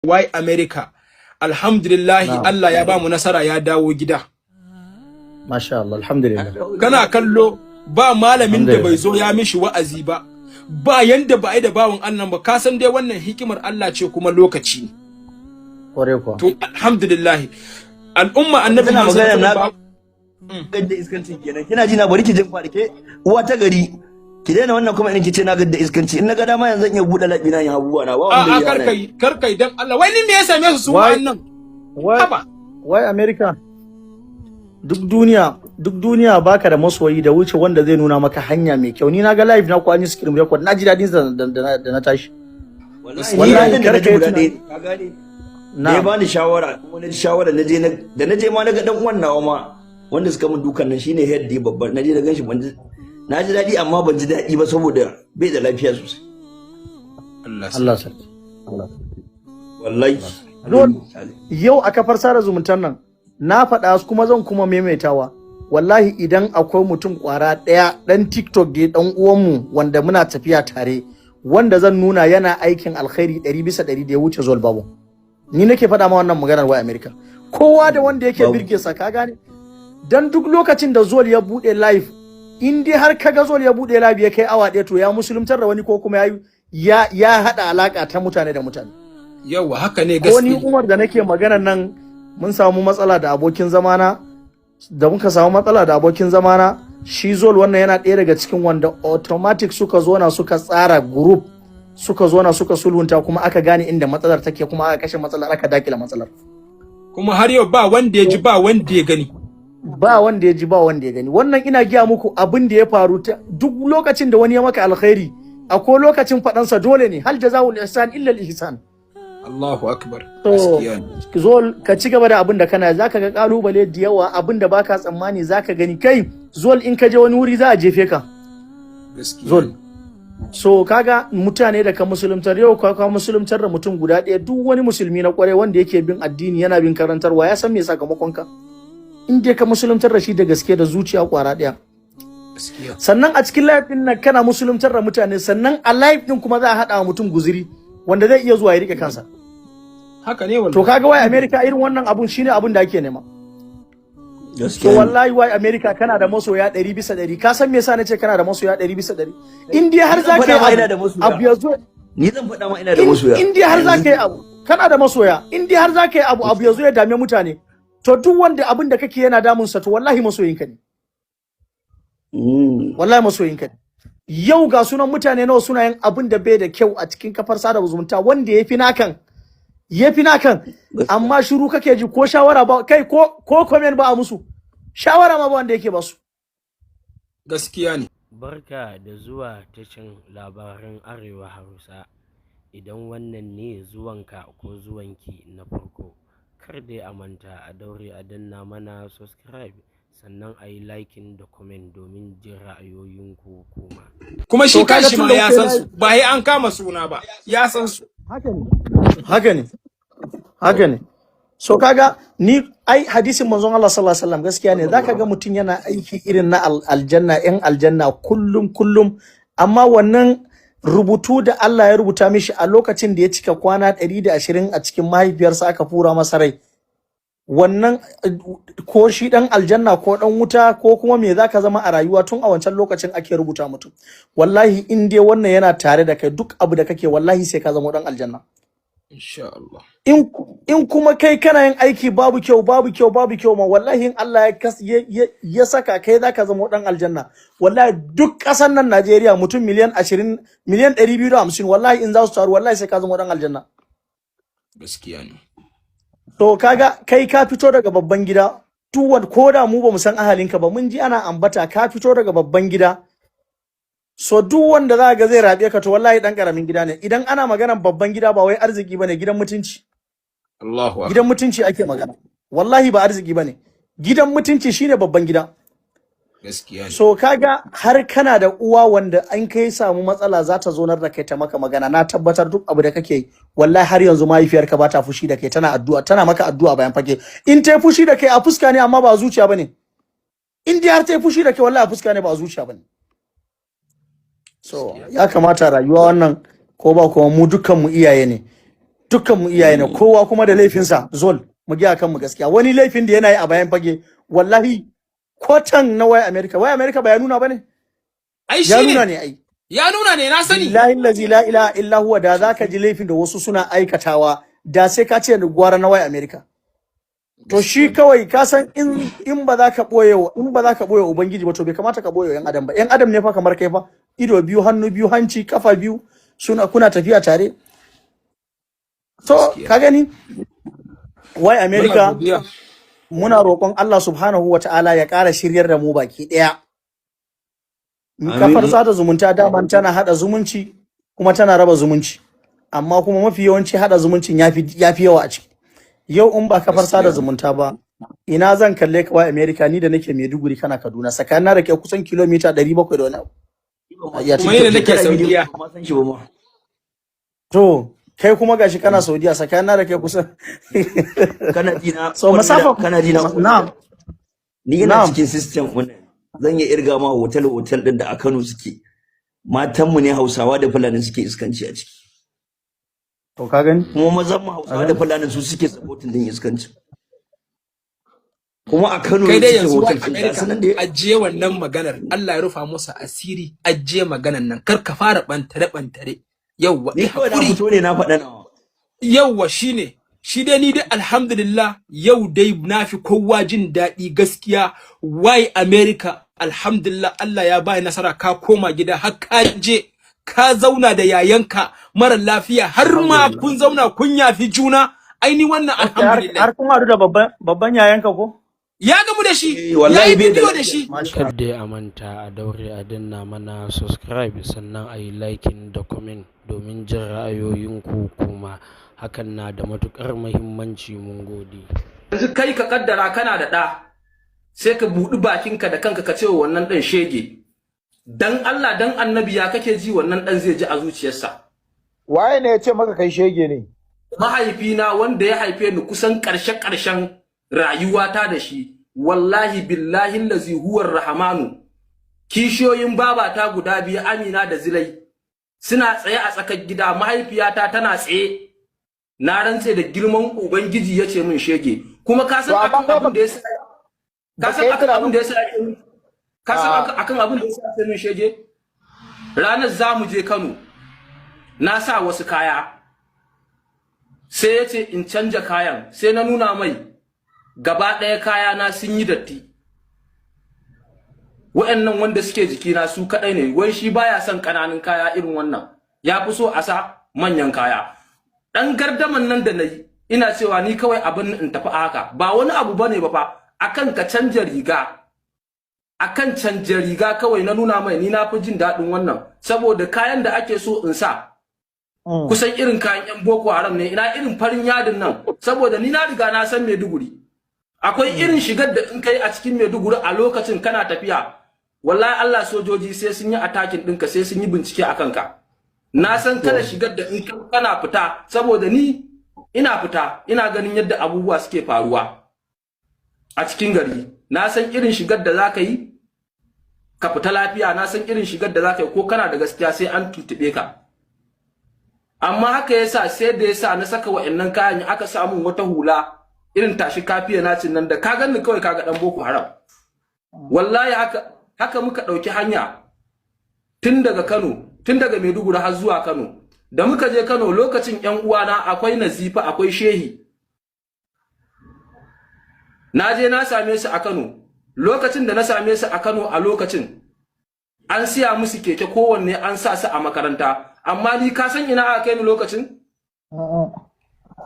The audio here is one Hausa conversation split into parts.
Why America? Alhamdulillahi, Allah ya ba mu nasara, ya dawo gida. Masha Allah, alhamdulillah. Kana kallo, ba malamin da bai Alhamdulillah. zo ya mishi wa'azi ba, ba yanda ba a yi da bawan Allah ba. Ka san dai wannan hikimar Allah ce kuma lokaci ne. Kware kuwa. To, alhamdulillah, al'umma Annabi Tana Muhammad magana na ba gadda iskancin kenan. Kina ji na? Bari ki jin faɗi ke uwa ta gari, ki daina wannan kuma in ki ce na gadda iskanci. In na ga dama yanzu zan iya buɗe laɓi na yin abubuwa na ba wanda a ya hana karkai ni. Karkai dan Allah. Wai ni me ya same su su Why wa'annan? Why Haba. Why America? Duk duniya baka da masoyi da wuce wanda zai nuna maka hanya mai kyau. Ni na ga live na ko an yi screen record, na ji daɗin sa da na tashi. Wallahi ni Wallahi ranar da na kar ji ka yi guda tunani. ɗaya, ka gane, da ya Na'am. bani shawara, kuma na ji shawara, na je na da na je ma na ga dan uwan nawa ma wanda suka min dukan nan, shine head dai babban. Na je na ganshi, ban ji, na ji daɗi amma ban ji daɗi ba saboda bai da lafiya sosai. Allah. Allah sarki. Allah. Wallahi. Yau a kafar sada zumuntar nan na faɗa kuma zan kuma maimaitawa, wallahi idan akwai mutum kwara ɗaya ɗan TikTok da ɗan uwanmu wanda muna tafiya tare wanda zan nuna yana aikin alkhairi 100% da ya wuce Zol, babu. Ni nake faɗa ma wannan maganar. Wai America, kowa da wanda yake Babu. birge sa, ka gane? Dan duk lokacin da Zol ya buɗe live, in dai har kaga Zol ya buɗe live ya kai awa 1, to ya musuluntar da wani ko kuma ya haɗa alaka ta mutane da mutane. Yawa, haka ne. Ko ni Gaskiya. Umar da nake magana nan, mun samu matsala da abokin zamana. Da muka samu matsala da abokin zamana, shi Zol wannan yana ɗaya daga cikin wanda automatic suka zo na suka tsara group, suka zo na suka sulhunta, kuma aka gane inda matsalar take, kuma aka kashe matsalar, aka dakile matsalar. Kuma har yau ba wanda ya ji, ba wanda ya gani. Ba wanda ya ji, ba wanda ya gani. Wannan ina gaya muku abin da ya faru. Duk lokacin da wani ya maka alkhairi, akwai lokacin faɗansa, dole ne. Hal jaza'ul ihsan illa al ihsan. Allahu akbar. To, Gaskiya ne. Zo ka ci gaba da abin da kana, zaka ga kalubale da yawa, abin da baka tsammani zaka gani. Kai Zol, in ka je wani wuri za a jefe ka. Gaskiya. Zol. So kaga mutane da ka musuluntar yau, ka musuluntar da mutum guda ɗaya, duk wani musulmi na kwarai wanda yake bin addini, yana bin karantarwa, ya san me sakamakon ka in dai ka musuluntar da shi da gaske da zuciya kwara ɗaya. Gaskiya. Sannan a cikin live din nan kana musuluntar da mutane, sannan a live din kuma za a haɗa wa mutum guziri wanda zai iya zuwa ya rike kansa. Haka ne wallahi. To kaga wai America, irin wannan abun shine abun da ake nema. To Gaskiya ne. wallahi wai America, kana da masoya 100%. Ka san me yasa nace kana da masoya 100%? In dai har Ni zan za ka yi faɗa ma ina da abu, masoya. abu ya zo Ni zan faɗa ma ina da masoya. In dai har za ka yi abu, kana da masoya. In dai har za ka yi abu, abu ya zo ya dame mutane, to duk wanda abin da kake yana damunsa, to wallahi masoyinka ne. Wallahi masoyinka ne. Yau ga sunan mutane nawa suna yin abin da bai da kyau a cikin kafar sada zumunta wanda ya fi nakan, ya fi nakan, amma shiru kake ji. Ko shawara ba kai, ko comment ba a musu, shawara ma ba wanda yake ba su. Gaskiya ne. Barka da zuwa tashin labaran Arewa Hausa. Idan wannan ne zuwanka ko zuwanki na farko, kar dai a manta a daure a danna mana subscribe, sannan a yi liking da comment domin jin ra'ayoyinku kuma. Kuma shi To kaga kanshi tun ma da ya kuka san yi su, ba sai an kama suna ba, ya san su. Haka ne, haka ne, haka ne. So kaga ni ai hadisin manzon Allah sallallahu alaihi wasallam gaskiya ne. Zaka ga mutum yana aiki irin na aljanna, yan aljanna, kullum kullum, amma wannan rubutu da Allah ya rubuta mishi a lokacin da ya cika kwana 120 a cikin mahaifiyarsa aka fura masa rai, wannan ko shi dan aljanna ko dan wuta ko kuma me zaka zama a rayuwa, tun a wancan lokacin ake rubuta mutum. Wallahi in dai wannan yana tare da kai, duk abu da kake, wallahi sai ka zama dan aljanna. Insha Allah. In kuma kai kana yin aiki babu kyau, babu kyau, babu kyau ma, wallahi in Allah ya, kas, ya, ya, ya saka kai zaka zama dan aljanna, wallahi duk ƙasar nan Najeriya mutum miliyan 20, miliyan 250, wallahi in za su taru, wallahi sai ka zama dan aljanna. Gaskiya ne. To kaga kai ka fito daga babban gida, duk wanda ko da mu bamu san ahalinka ba, mun ji ana ambata ka fito daga babban gida. So duk wanda za ga zai rabe ka, to wallahi dan karamin gida ne. Idan ana maganar babban gida, ba wai arziki bane, gidan mutunci. Allahu akbar. Gidan mutunci ake magana, wallahi ba arziki bane, gidan mutunci shine babban gida. Gaskiya ne. So kaga har kana da uwa wanda an kai samu matsala za ta zonar da kai ta maka magana, na tabbatar duk abu da kake yi, wallahi har yanzu mahaifiyarka ba ta fushi da kai, tana addu'a, tana maka addu'a bayan fage. In ta yi fushi da kai, a fuska ne amma ba a zuciya bane. In dai har ta yi fushi da kai, wallahi a fuska ne, ba a zuciya bane. So ya kamata rayuwa wannan, ko ba kuma mu dukkan mu iyaye ne. Dukkan mu iyaye ne, kowa kuma da laifinsa. Zol mu gaya kanmu gaskiya, wani laifin da yana yi a bayan fage, wallahi kotan na waya America, waya America ba ya nuna bane? Ai Ya shine. nuna ne ai. Ya nuna ne, na sani. Billahi allazi la ilaha illa huwa, da zaka ji laifin da wasu suna aikatawa, da sai ka ce ni gwara na waya America. To shi kawai ka san in ba za ka boye in ba za ka boye ubangiji ba, to bai kamata ka boye yan adam ba. Yan adam ne fa kamar kai fa, ido biyu, hannu biyu, hanci, kafa biyu, suna kuna tafiya tare. So Gaskiya. ka gani wai Muna America, godiya. muna roƙon Allah subhanahu wa ta'ala ya ƙara shiryar da mu baki ɗaya. Amin. Kafar sada zumunta daman tana hada zumunci kuma tana raba zumunci, amma kuma mafi yawanci hada zumuncin yafi yawa a ciki. Yau in ba kafar sada Gaskiya. zumunta ba, ina zan kalle ka wai America, ni da nake Maiduguri, kana Kaduna, tsakanin da ke kusan kilomita 700 da wani abu a iya Kuma ni da TikTok. nake Shekara biyu Saudiya. ba ma san shi ba ma. To kai kuma gashi kana Saudiya, tsakanin da ke kusan Kana ji na? So masafa. Kana ji na? Na'am. Ni ina Na'am. cikin system wannan, zan iya irga ma hotel hotel din da a Kano suke, matanmu ne Hausawa da Fulani suke iskanci a ciki. To ka gani. Kuma mazan mu Hausawa da Fulani su suke supporting din iskanci, kuma a Kano Kai ne dai suke yanzu wai hotel din ga America, sunan da ajiye wannan maganar. Allah ya rufa musu asiri. Ajiye maganar nan, kar ka fara bantare bantare. Yauwa. Ni Eh, kawai na hakuri. fito ne na faɗa nawa. Yauwa, shine shi dai. Ni dai alhamdulillah, yau dai na fi kowa jin daɗi gaskiya. Why America, alhamdulillah, Allah ya bai nasara, ka koma gida, har ka je ka zauna da yayanka mara lafiya, har ma Alhamdulillah. kun zauna kun yafi juna. Ai ni wannan Okay, har alhamdulillah. har kun haɗu da babban babban yayanka ko? Ya gamu da shi. Eh, Ya wallahi yi bai da bidiyo da lafiya. shi. Masha. Kar dai a manta a daure a danna mana subscribe, sannan a yi liking da comment domin jin ra'ayoyinku, kuma hakan na da matuƙar muhimmanci. Mun gode. Yanzu kai ka kaddara kana da ɗa, sai ka buɗi bakinka da kanka ka ce wa wannan ɗan shege. Dan Allah dan annabi, ya kake ji wannan ɗan zai ji a zuciyarsa? Waye ne ya ce maka kai shege ne? Mahaifina wanda ya haife ni, kusan ƙarshe ƙarshen rayuwata da shi, wallahi billahi lazi huwar rahamanu, kishiyoyin babata guda biyu, Amina da Zilai, suna tsaye a tsakar gida, mahaifiyata tana tsaye, na rantse da girman ubangiji ya ce min shege. Kuma ka To san amma akan kai abin ba da ya sa ka ba san ka yi akan abin tunanin da ya sa ya ce min, ka san a akan abin da ya sa ya ce min shege? Ranar za mu je Kano, na sa wasu kaya, sai ya ce in canja kayan. Sai na nuna mai gaba ɗaya kaya na sun yi datti, wa'annan wanda suke jikina su kaɗai ne. Wai shi baya son ƙananan kaya irin wannan, ya fi so a sa manyan kaya. Ɗan gardaman nan da na yi, ina cewa ni kawai abin in tafi a haka, ba wani abu bane ba fa, akan ka canja riga, akan canja riga kawai. Na nuna mai ni na fi jin daɗin wannan, saboda kayan da ake so in sa kusan irin kayan yan Boko Haram ne, ina irin farin yadin nan. Saboda ni na riga na san Maiduguri, akwai irin shigar da in kai a cikin Maiduguri a lokacin kana tafiya, wallahi Allah sojoji sai sun yi attacking ɗinka, sai sun yi bincike a kanka. Na san kada shigar da in kana fita, saboda ni ina fita ina ganin yadda abubuwa suke faruwa a cikin gari. Na san irin shigar da zaka yi ka fita lafiya, na san irin shigar da zaka yi ko kana da gaskiya sai an tutube ka. Amma haka yasa sai da yasa na saka wa'annan kayan, aka samu wata hula irin tashi kafiya nacin nan, da ka ganni kawai kaga dan Boko Haram. Wallahi haka haka muka ɗauki hanya tun daga Kano, tun daga Maiduguri har zuwa Kano. Da muka je Kano, lokacin ƴan uwana akwai Nazifa, akwai Shehi, na je na same su a Kano. Lokacin da na same su a Kano, a lokacin an siya musu keke, kowanne an sa su a makaranta. Amma ni ka san ina aka kai ni lokacin?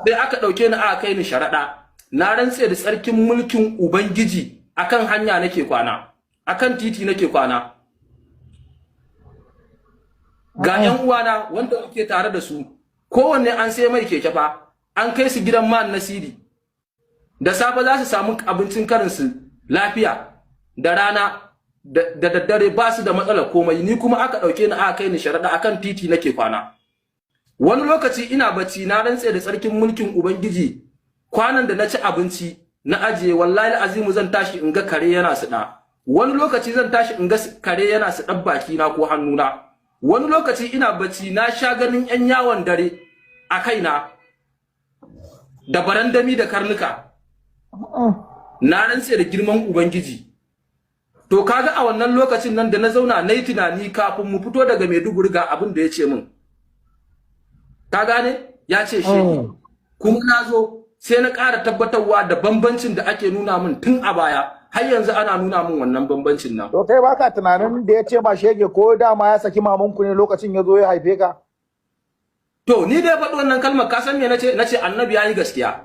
Sai aka ɗauke ni aka kai ni Sharaɗa. Na rantse da tsarkin mulkin ubangiji, akan hanya nake kwana, akan titi nake kwana. Ga ƴan uwana wanda muke tare da su, kowanne an sai mai keke fa, an kai su gidan man nasiri. Da safe za su samu abincin karin su lafiya, da rana da daddare, ba su da matsalar komai. Ni kuma aka ɗauke ni aka kai ni Sharaɗa, akan titi nake kwana. Wani lokaci ina bacci, na rantse da tsarkin mulkin ubangiji, kwanan da na ci abinci na ajiye, wallahi azimu zan tashi in ga kare yana suɗa. Wani lokaci zan tashi in ga kare yana suɗan baki na ko hannuna. Wani lokaci ina bacci na sha ganin yan yawon dare a kaina. Da barandami da karnuka. Na rantse da girman Ubangiji. To kaga a wannan lokacin nan da na zauna na yi tunani kafin mu fito daga Maiduguri, ga abin da ya ce min. Ka gane? Ya ce shege. Kuma na zo sai na ƙara tabbatarwa da bambancin da ake nuna min tun a baya, har yanzu ana nuna min wannan bambancin nan. To kai baka tunanin da ya ce ma shege, ko dama ya saki mamanku ne lokacin ya zo ya haife ka? To ni da ya faɗi wannan kalmar, ka san me nace? Nace Annabi yayi gaskiya.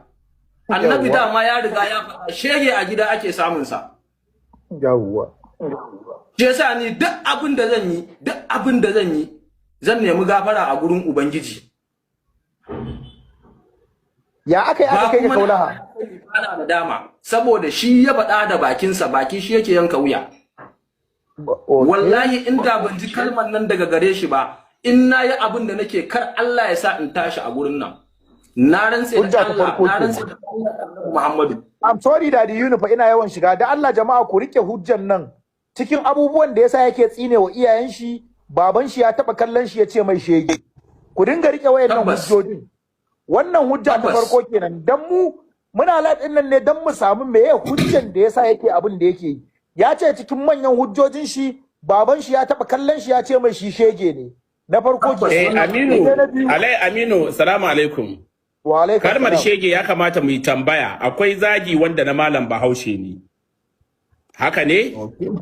Annabi dama ya riga ya faɗa, shege a gida ake samun sa. Shi yasa ni duk abin da zan yi, duk abin da zan yi, zan nemi gafara a gurin Ubangiji. Ya aka yi aka Ba kai ka kuma Kaulaha? ana nadama saboda shi ya faɗa da bakinsa, baki shi yake yanka wuya. Wallahi inda ban ji kalmar nan daga gare shi ba, in na yi abin da nake, kar Allah ya sa in tashi a gurin nan. Na rantse da Hujja ta Allah, farko na kenan. rantse da Allah, Annabi Muhammadu. I'm sorry, Daddy Unifa, ina yawan shiga. Da Allah jama'a ku rike hujjan nan. Cikin abubuwan da yasa yake tsine wa iyayen shi, baban shi ya taba kallon shi ya ce mai shege. Ku dinga rike wayannan hujjojin. Wannan hujja ta farko kenan. Dan mu muna live din nan ne dan mu samu meye hujjan da yasa yake abin da yake yi. Ya ce cikin manyan hujjojin shi, baban shi ya taba kallon shi ya ce mai shi shege ne. Na farko kenan. Eh, Aminu, Sai na biyu. Alai Aminu, salamu alaikum. Wa alaikum Kalmar salam. shege ya kamata mu yi tambaya. Akwai zagi wanda na malam Bahaushe ne. Haka ne?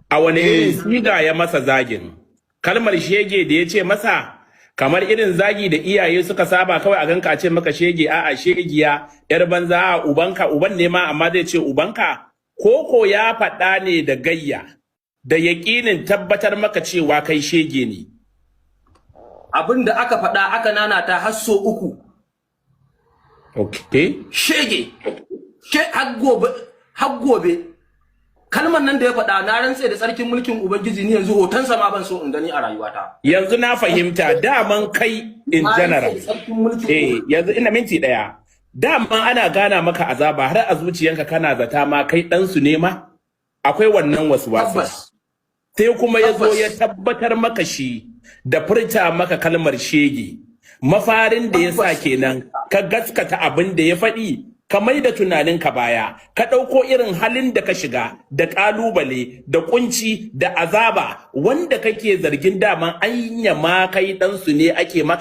A wani irin siga ya masa zagin? Kalmar shege da ya ce masa, kamar irin zagi da iyaye suka saba, kawai a ganka a ce maka shege, a'a shegiya, yar banza, a ubanka, uban ne ma amma zai ce ubanka. Koko ya faɗa ne da gayya, da yaƙinin tabbatar maka cewa kai shege ne. Abin da aka faɗa aka nanata har so uku. Shege. Har gobe, har gobe. Kalmar nan da ya faɗa, na rantse da tsarkin mulkin Ubangiji, ni yanzu hotonsa ma ban so in gani a rayuwata. Yanzu na fahimta, daman kai in Na rantse general. da tsarkin mulkin Eh, yanzu ina minti ɗaya. Daman ana gana maka azaba har a zuciyanka kana zata ma kai ɗansu ne ma? Akwai wannan wasu. Sai kuma ya zo ya tabbatar maka shi da furta maka kalmar shege. Mafarin da ya sa kenan ka gaskata abin da ya faɗi, ka mai da tunaninka baya, ka ɗauko irin halin da ka shiga da ƙalubale da kunci da azaba wanda kake zargin daman anya ma kai ɗansu ne ake maka.